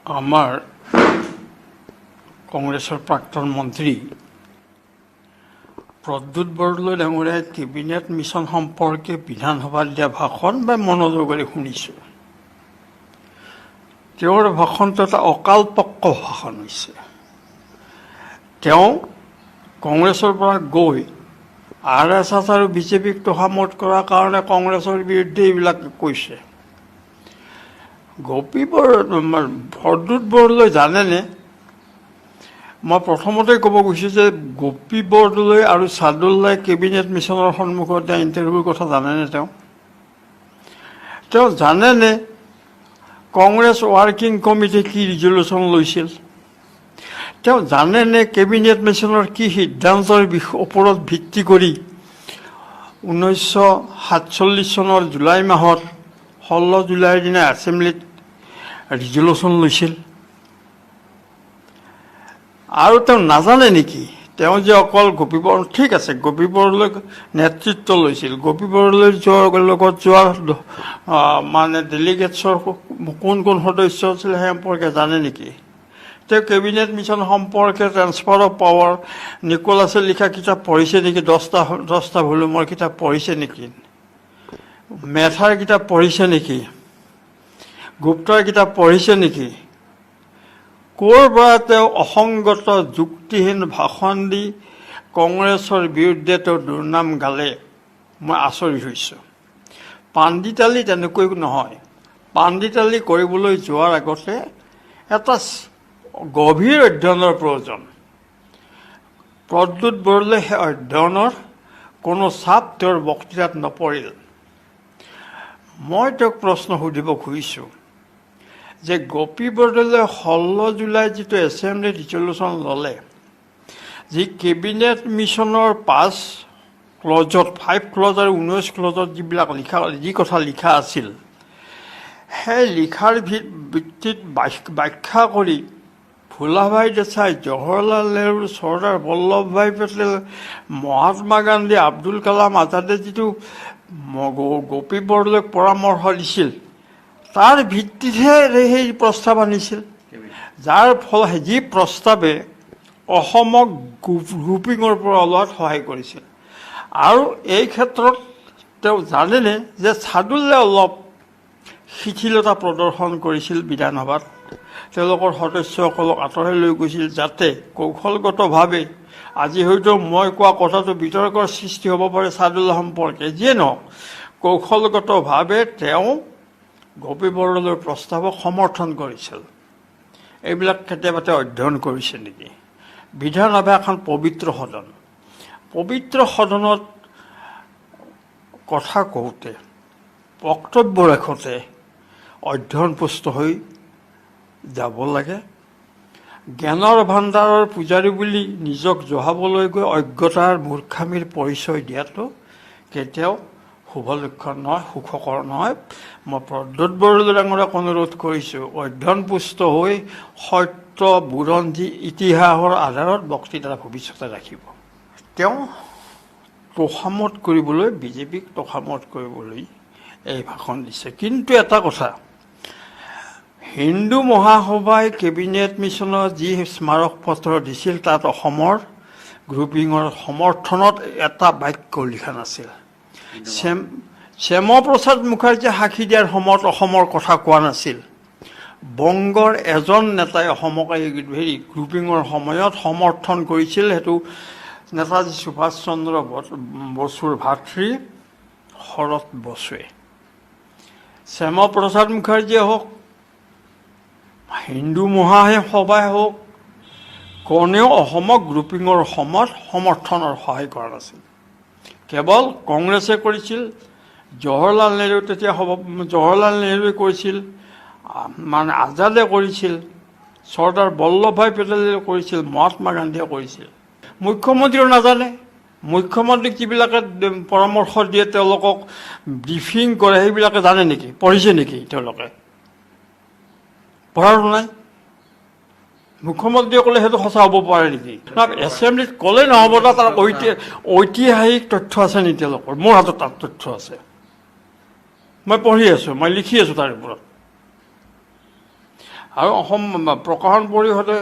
আমাৰ কংগ্ৰেছৰ প্ৰাক্তন মন্ত্ৰী প্ৰদ্যুৎ বৰদলৈ ডাঙৰীয়াই কেবিনেট মিছন সম্পৰ্কে বিধানসভাত দিয়া ভাষণ বা মনোযোগেৰে শুনিছোঁ। তেওঁৰ ভাষণটো এটা অকালপক্ক ভাষণ হৈছে। তেওঁ কংগ্ৰেছৰ পৰা গৈ আৰএছএছ আৰু বিজেপিক তোষামোদ কৰাৰ কাৰণে কংগ্ৰেছৰ বিৰুদ্ধে এইবিলাক কৈছে। গোপী বৰ প্ৰদ্যুৎ বৰদলৈ জানেনে, মই প্ৰথমতে ক'ব গৈছোঁ যে গোপী বৰদলৈ আৰু চাদুল্লাই কেবিনেট মিছনৰ সন্মুখত দিয়া ইণ্টাৰভিউৰ কথা জানেনে তেওঁ? তেওঁ জানেনে কংগ্ৰেছ ৱৰ্কিং কমিটিয়ে কি ৰিজলিউশ্যন লৈছিল? তেওঁ জানেনে কেবিনেট মিছনৰ কি সিদ্ধান্তৰ ওপৰত ভিত্তি কৰি 1947 চনৰ জুলাই মাহত 16 জুলাইৰ দিনা এছেম্বলিত ৰিজলিউশ্যন লৈছিল? আৰু তেওঁ নাজানে নেকি তেওঁ যে অকল গোপী বৰ, ঠিক আছে, গোপী বৰদলৈক নেতৃত্ব লৈছিল, গোপী বৰদলৈ যোৱাৰ লগত যোৱা মানে ডেলিগেটছৰ কোন কোন সদস্য আছিল, সেই সম্পৰ্কে জানে নেকি তেওঁ? কেবিনেট মিছন সম্পৰ্কে ট্ৰেন্সফাৰ অফ পাৱাৰ নিকোলাছে লিখা কিতাপ পঢ়িছে নেকি? 10টা ভলিউমৰ কিতাপ পঢ়িছে নেকি? মেথাৰ কিতাপ পঢ়িছে নেকি? গুপ্তাৰ কিতাপ পঢ়িছে নেকি? ক'ৰ পৰা তেওঁ অসংগত, যুক্তিহীন ভাষণ দি কংগ্ৰেছৰ বিৰুদ্ধে তেওঁ দুৰ্নাম গালে, মই আচৰিত হৈছোঁ। পাণ্ডিতালি তেনেকৈ নহয়। পাণ্ডিতালি কৰিবলৈ যোৱাৰ আগতে এটা গভীৰ অধ্যয়নৰ প্ৰয়োজন। প্ৰদ্যুৎ বৰদলৈ সেই অধ্যয়নৰ কোনো চাপ তেওঁৰ বক্তৃতাত নপৰিল। মই তেওঁক প্ৰশ্ন সুধিব খুজিছোঁ যে গোপী বৰদলৈ 16 জুলাই যিটো এছেম্বলি ৰিজলিউশ্যন ল'লে, যি কেবিনেট মিছনৰ পাঁচ ক্লজত, ফাইভ ক্লজ আৰু 19 ক্লজত যিবিলাক লিখা, যি কথা লিখা আছিল, সেই লিখাৰ ভিত্তিত ব্যাখ্যা কৰি ভোলাভাই দেশাই, জৱাহৰলাল নেহৰু, চৰ্দাৰ বল্লভভাই পেটেল, মহাত্মা গান্ধী, আব্দুল কালাম আজাদে যিটো গোপী বৰদলৈক পৰামৰ্শ দিছিল, তাৰ ভিত্তিতহে সেই প্ৰস্তাৱ আনিছিল, যাৰ ফল যি প্ৰস্তাৱে অসমক গ্ৰুপিঙৰ পৰা ওলোৱাত সহায় কৰিছিল। আৰু এই ক্ষেত্ৰত তেওঁ জানেনে যে চাদুল্লে অলপ শিথিলতা প্ৰদৰ্শন কৰিছিল বিধানসভাত, তেওঁলোকৰ সদস্যসকলক আঁতৰাই লৈ গৈছিল, যাতে কৌশলগতভাৱে, আজি হয়তো মই কোৱা কথাটো বিতৰ্কৰ সৃষ্টি হ'ব পাৰে চাদুল্লা সম্পৰ্কে, যিয়ে নহওক, কৌশলগতভাৱে তেওঁ গোপী বৰদলৈৰ প্ৰস্তাৱক সমৰ্থন কৰিছিল। এইবিলাক কেতিয়াবা তেওঁ অধ্যয়ন কৰিছে নেকি? বিধানসভা এখন পবিত্ৰ সদন। পবিত্ৰ সদনত কথা কওঁতে, বক্তব্য ৰাখোঁতে অধ্যয়নপুষ্ট হৈ যাব লাগে। জ্ঞানৰ ভাণ্ডাৰৰ পূজাৰী বুলি নিজক জহাবলৈ গৈ অজ্ঞতাৰ, মূৰ্খামিৰ পৰিচয় দিয়াটো কেতিয়াও শুভ লক্ষণ নহয়, সুখকৰ নহয়। মই প্ৰদ্যুৎ বৰদলৈ ডাঙৰীয়াক অনুৰোধ কৰিছোঁ, অধ্যয়নপুষ্ট হৈ সত্য, বুৰঞ্জী, ইতিহাসৰ আধাৰত বক্তৃতা ভৱিষ্যতে ৰাখিব। তেওঁ তোষামোদ কৰিবলৈ, বিজেপিক তোষামোদ কৰিবলৈ এই ভাষণ দিছে। কিন্তু এটা কথা, হিন্দু মহাসভাই কেবিনেট মিছনত যি স্মাৰক পত্ৰ দিছিল, তাত অসমৰ গ্ৰুপিঙৰ সমৰ্থনত এটা বাক্য লিখা নাছিল। শ্যামাপ্ৰসাদ মুখাৰ্জীয়ে সাক্ষী দিয়াৰ সময়ত অসমৰ কথা কোৱা নাছিল। বংগৰ এজন নেতাই অসমক এই হেৰি গ্ৰুপিঙৰ সময়ত সমৰ্থন কৰিছিল, সেইটো নেতাজী সুভাষ চন্দ্ৰ বসুৰ ভাতৃ শৰৎ বসুৱে। শ্যামাপ্ৰসাদ মুখাৰ্জীয়ে হওক, হিন্দু মহাসভাই হওক, কোনেও অসমক গ্ৰুপিঙৰ সময়ত সমৰ্থনৰ সহায় কৰা নাছিল। কেৱল কংগ্ৰেছে কৰিছিল। জৱাহৰলাল নেহৰু তেতিয়া জৱাহৰলাল নেহৰুৱে কৰিছিল, মানে আজাদে কৰিছিল, চৰ্দাৰ বল্লভভাই পেটেলে কৰিছিল, মহাত্মা গান্ধীয়ে কৰিছিল। মুখ্যমন্ত্ৰীও নাজানে। মুখ্যমন্ত্ৰীক যিবিলাকে পৰামৰ্শ দিয়ে, তেওঁলোকক ব্ৰিফিং কৰে, সেইবিলাকে জানে নেকি? পঢ়িছে নেকি তেওঁলোকে? পঢ়াটো নাই। মুখ্যমন্ত্ৰীয়ে ক'লে সেইটো সঁচা হ'ব পাৰে নেকি? না, এছেম্বলিত ক'লে নহ'ব না, তাৰ ঐতিহাসিক তথ্য আছে নেকি তেওঁলোকৰ? মোৰ হাতত তাৰ তথ্য আছে। মই পঢ়ি আছোঁ, মই লিখি আছোঁ তাৰ ওপৰত। আৰু অসম প্ৰকাশন পৰিষদে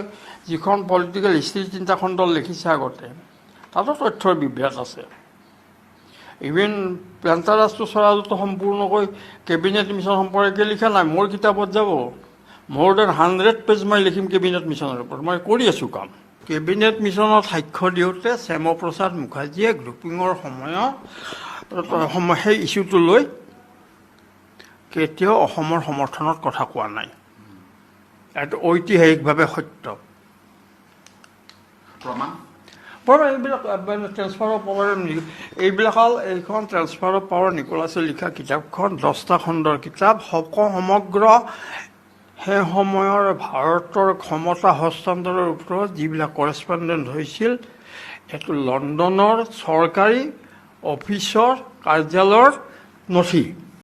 যিখন পলিটিকেল হিষ্ট্ৰী তিনিটা খণ্ডত লিখিছে আগতে, তাতো তথ্যৰ বিভ্ৰাট আছে। ইভেন প্লেণ্টাৰাজটো স্বৰাজতো সম্পূৰ্ণকৈ কেবিনেট মিছন সম্পৰ্কে লিখা নাই। মোৰ কিতাপত যাব মোৰ then 100 page মই লিখিম কেবিনেট মিছনৰ ওপৰত। মই কৰি আছোঁ কাম। কেবিনেট মিছনত সাক্ষ্য দিওঁতে শ্যামপ্ৰসাদ মুখাৰ্জীয়ে গ্ৰুপিঙৰ সময়ত সেই ইছ্যুটো লৈ কেতিয়াও অসমৰ সমৰ্থনত কথা কোৱা নাই। এইটো ঐতিহাসিকভাৱে সত্য। প্ৰমাণ? বাৰু, এইবিলাক ট্ৰেন্সফাৰ অফ পাৱাৰ, এইবিলাক হ'ল এইখন ট্ৰেন্সফাৰ অফ পাৱাৰ, নিকোলাছে লিখা কিতাপখন, 10টা খণ্ডৰ কিতাপ। সমগ্ৰ সেই সময়ৰ ভাৰতৰ ক্ষমতা হস্তান্তৰৰ ওপৰত যিবিলাক কৰেচপণ্ডেণ্ট হৈছিল, এইটো লণ্ডনৰ চৰকাৰী অফিচৰ কাৰ্যালয়ৰ নথি।